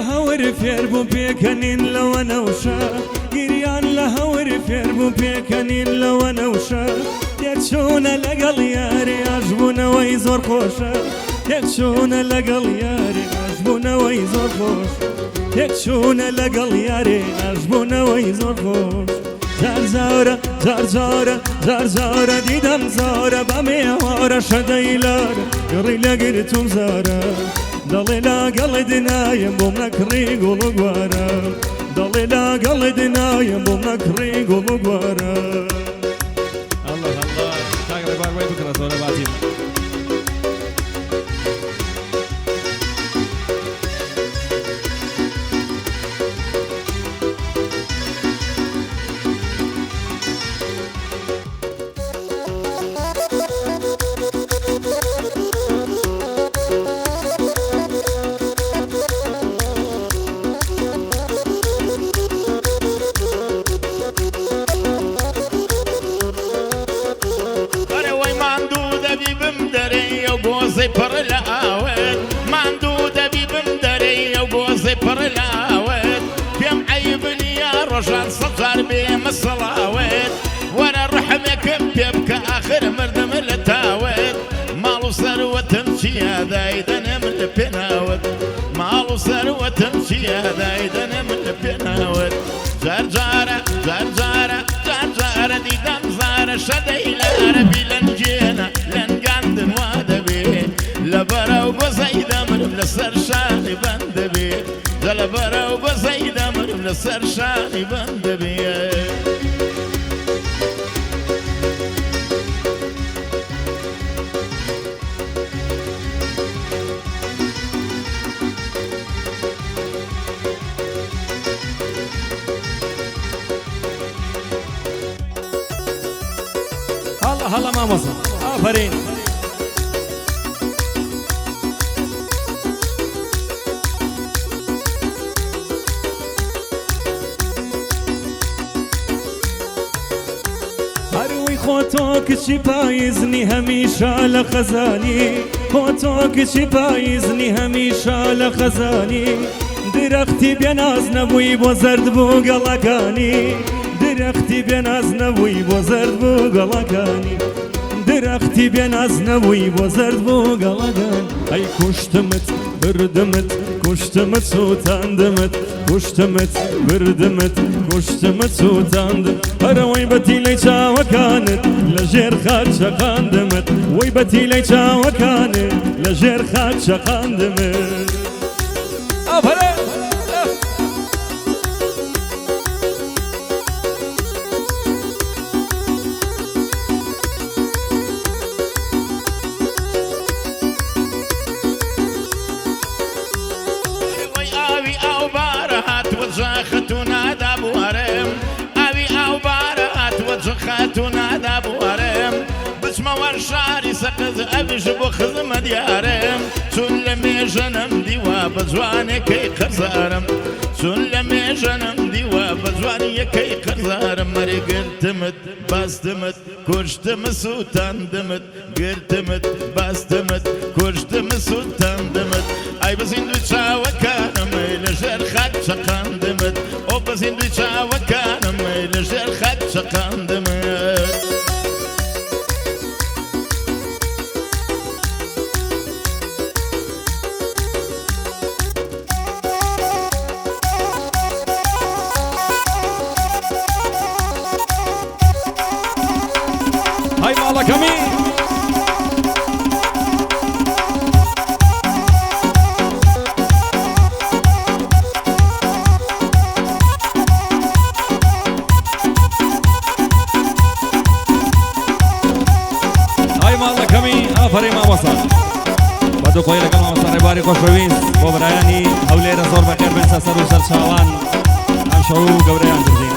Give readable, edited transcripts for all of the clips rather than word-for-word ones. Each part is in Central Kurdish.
هەور فێر بوو پێکەنین لەوە نەوشە، گریان لە هەور فێر بوو پێکەنین لەوە نەوشە. تێکچوونە لەگەڵ یاری ئاشبوونەوەی زۆر خۆشە، تێکچوونە لەگەڵ یاری ئاشبوونەوەی زۆر خۆش، تێکچوونە لەگەڵ یاری ئاشبوونەوەی زۆر خۆش. جار جارە جار جارە جار جارە دیدەم زارە بە مێوارە شەدەی لارە گڕی لە گرتوم زارە. دەڵێ لاگەڵ دنایم بۆم نەکڕی گوڵ و گوارە، دەڵێ لاگەڵ دنایم بۆم نەکڕی گوڵ و گوارە. الله الله، کاک ڕێبار وای بکڕێتەوە لە باتی من. ئەرەوەی ماندوو دەبی بم دەرێ ئەو گۆزەی پڕ لە ئاوت، ماندوو دەبی بم دەرێ ئەو گۆزەی پڕ لە ئاوت. پێم عەیب نییە ڕۆژان سەد جار بێمە سڵاوت، وەرە ڕەحمێکم پێ بکە ئاخر مردم لە تاوت. ماڵ و سەروەتم چییە دایدەنم لە پێناوت، ماڵ و سەروەتم چییە دایدەنم لە پێناوت. جار جارە جار جارە جار جارە دیدەم زارە شەدەی لارە بیلەنگێنە لەنگاندن وا دەبێ، لەبەرەو گۆزەی دەمرم لەسەر شانی بەند دەبێ، لەبەرەو گۆزەی دەمرم لەسەر شانی بەند دەبێ. هەڵا هەڵا مامۆستا، ئافەرین. هەروی خۆ تۆ کچی پاییزنی هەمیشە لە خەزانی، خۆ تۆ کچی پاییزنی هەمیشە لە خەزانی. درەختی بێناز نەبووی بۆ زەرد بوو گەڵەکانی، درەختی بێناز نەبووی بۆ زەرد بوو گەڵەکانی، درەختی بێناز نەبووی بۆ زەرد بوو گەڵەکان. ئەی کوشتمت بردمت کوشتمت سووتاندمت، کوشتمت بردمت کوشتمت سووتاندم. هەرەوەی بەتیلەی چاوەکانت لە ژێر خاچ شەقاندمت، وەی بەتیلەی چاوەکانت لە ژێر خاچ شەقاندمت. ئافەرین. وەی ئاوی ئاو بارە هاتووە جاخەت و نادا بوارم، ئاوی ئاو بارە هاتووە جخەت و نادا بوارم. بچمەوە شاری سەقز ئەویش بۆ خزمە دیارم، چون لە مێژەنم دیوە بە جوانێکەی قەرزارم، چون لە مێژەنم دیوە بە جوانیەکەی قەرزارم. مەری گرتمت بەستمت کوشتم سووتاندمت، گرتمت بەستمت کوشتم سووتاندمت. ئەی بەزیندوی چاوەکانم لەژێر خاک چەقاندمت، ئەو بەزیندوی چاوەکانم لەژێر خاک چەقاندمت. هەی ماڵەکەمی. هەی ماڵەکەمی، ئافەرین مامۆستا. بە دوو خۆی لەگەڵ مامۆستا ڕێباری خۆشەویست بۆ برایانی هەولێرە زۆر بەخێر بێن سەر و سەر چاوان، ئەم شەو گەورەیان کردین.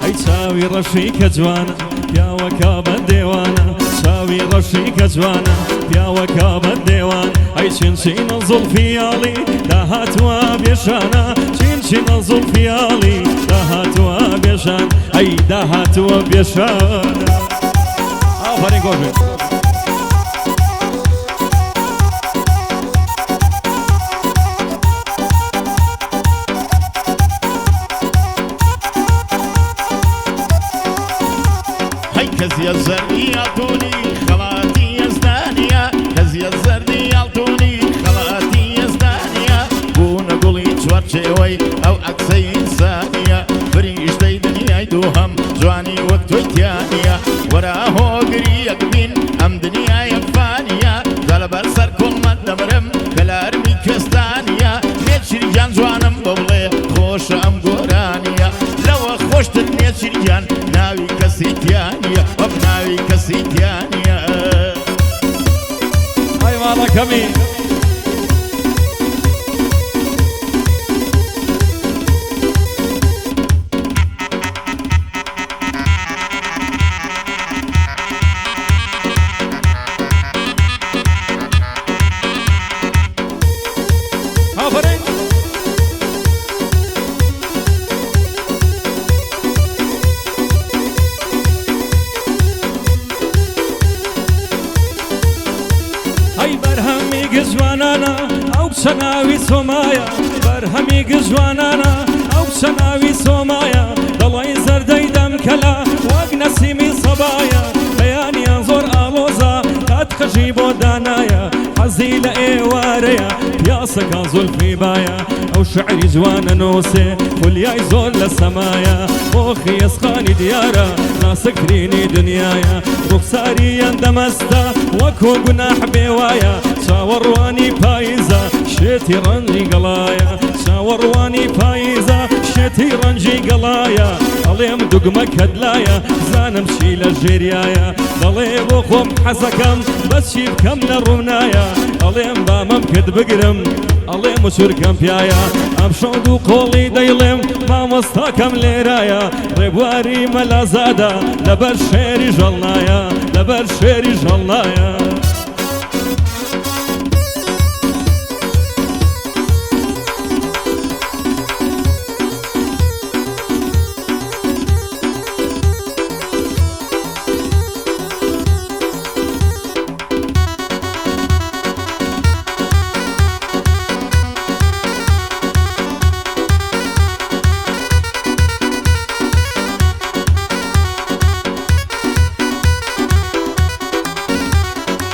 ئەی چاوی ڕەشی کە جوانە پیاوەکە بە دێوانە، چاوی ڕەشی کە جوانە پیاوەکە بە دێوان. ئەی چینچینە زوڵفیاڵی داهاتوە بێشانە، چینچینە زوڵفیاڵی داهاتوە بێشان، ئەی داهاتوە بێشانە. ئافەرین گۆژێ. وەرە هۆگری یەک بین ئەم دنیایە فانیە جا لەبەر سەر کوڵمەت دەمرم کەلارمی کوێستانیە نێچیر گیان جوانم بڵێ خۆشە ئەم گۆرانیە لەوە خۆشتر نێچیر گیان ناوی کەسی تیانیە وەک ناوی کەسی تیانیە. ئای ماڵەکەمی. ئافەرین. هەی بەرهەمی گژوانانە ئەو کچە ناوی سۆمایە بەرهەمی گژوانانە ئەو کچە ناوی سۆمایە دەڵێی زەردەی دەمکەلە وەک نەسیمی سەبایە بەیانیان زۆر ئاڵۆزە قەت قژی بۆ دانایە حەزی لە ئێوارەیە پیاسەکان زولفی بایە ئەو شعری جوانە نووسێ خولیای زۆر لە سەمایە مۆخی ئەسقانی دیارە ناسکترینی دنیایە ڕوخساری ئەندەمەستە وەکۆ گوناح بێوایە چاوەڕوانی پاییزە شێتی ڕەنجی گەڵایە چاوەڕوانی پاییزە شێتی ڕەنجی گەڵایە ئەڵێم دوگمەکەت لایە زانم چی لە ژێریایە دەڵێ بۆ خۆم حەزەکەم بەس چی بکەم لە ڕوونایە ئەڵێم با مەمکت بگرم ئەڵێم وچورکەم پیایە ئەمشەو دوو قۆڵی دەیڵێم مامۆستاکەم لێرایە ڕێبواری مەلازادە لەبەر شێری ژەڵنایە لەبەر شێری ژەڵنایە.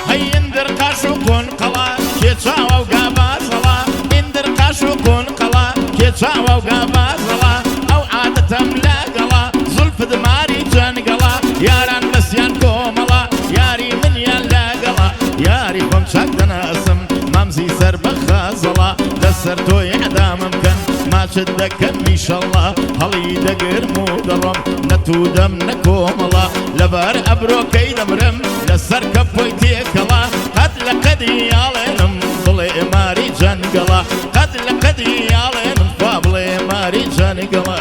هەی ئیندر قاش و قون قەڵا کێ چاوە و گابازەڵا ئیندر قاش و قون قەڵا کێ چاوە و گابازەڵا ئەو عادەتەم لەگەڵا زولفت ماری جەنگەڵا یاران بەسیان کۆمەڵا یاری منیان لەگەڵا یاری خۆم چاک دەناسم مامزی سەر بە خازەڵا لەسەر تۆی ئەدامم کەن ماچت دەکەم ئیشەڵا هەڵی دەگرم و دەڕۆم نەتوودەم نە کۆمەڵا لەبەر ئەبرۆکەی دەمرم لەسەر کەپۆی تێکەڵا قەت لە قەدری ئاڵێنم بڵێ ماری جەنگەڵا قەت لە قەدری ئاڵێنم خوا بڵێ ماری جەنگەڵا.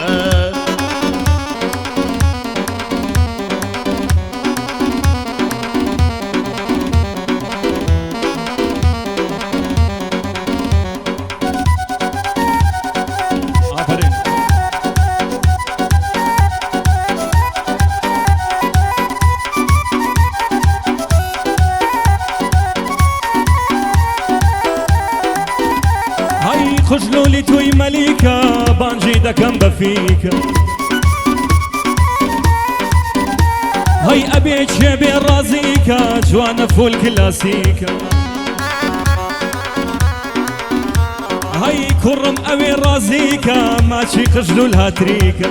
ئافەرین. هەی خوشلولی توی مەلیکە بانجی دەکەم بە فیکە هەی ئەبێ کێ بێ ڕازیکە جوانە فول کلاسیکە هەی کوڕم ئەوێ ڕازیکە ماچی قژلول هاتریکە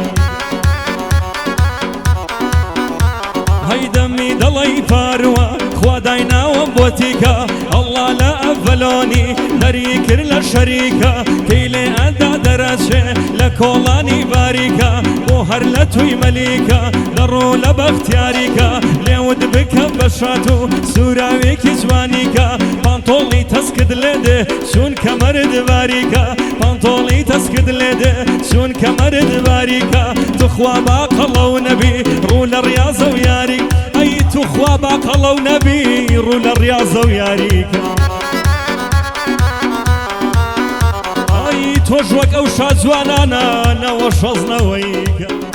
هەی دەمی دەڵی پاروە خوا دایناوە بۆ تیکە ئەڵڵا لە ئەڤەلۆنی دەری کرد لە شەریکە کەی لێ ئەدا دەرەچێ لە کۆڵانی باریکە بۆ هەر لە توی مەلیکە دەڕۆ لە بەختیاریکە لێوت بکە بە شات و سوراوێکی جوانیکە پانتۆڵی تەسکت لێ دێ چونکە مەرد باریکە پانتۆڵی تەسکت لێ دێ چونکە مەرد باریکە توخوا با قەڵەو نەبی ڕوو لە ڕیازە و یاری ئەی توخوا با قەڵەو نەبی ڕوو لە ڕیازە و یاریکە ئەی تۆش وەک ئەو شاجوانانە نەوە شەزنەوەیکە.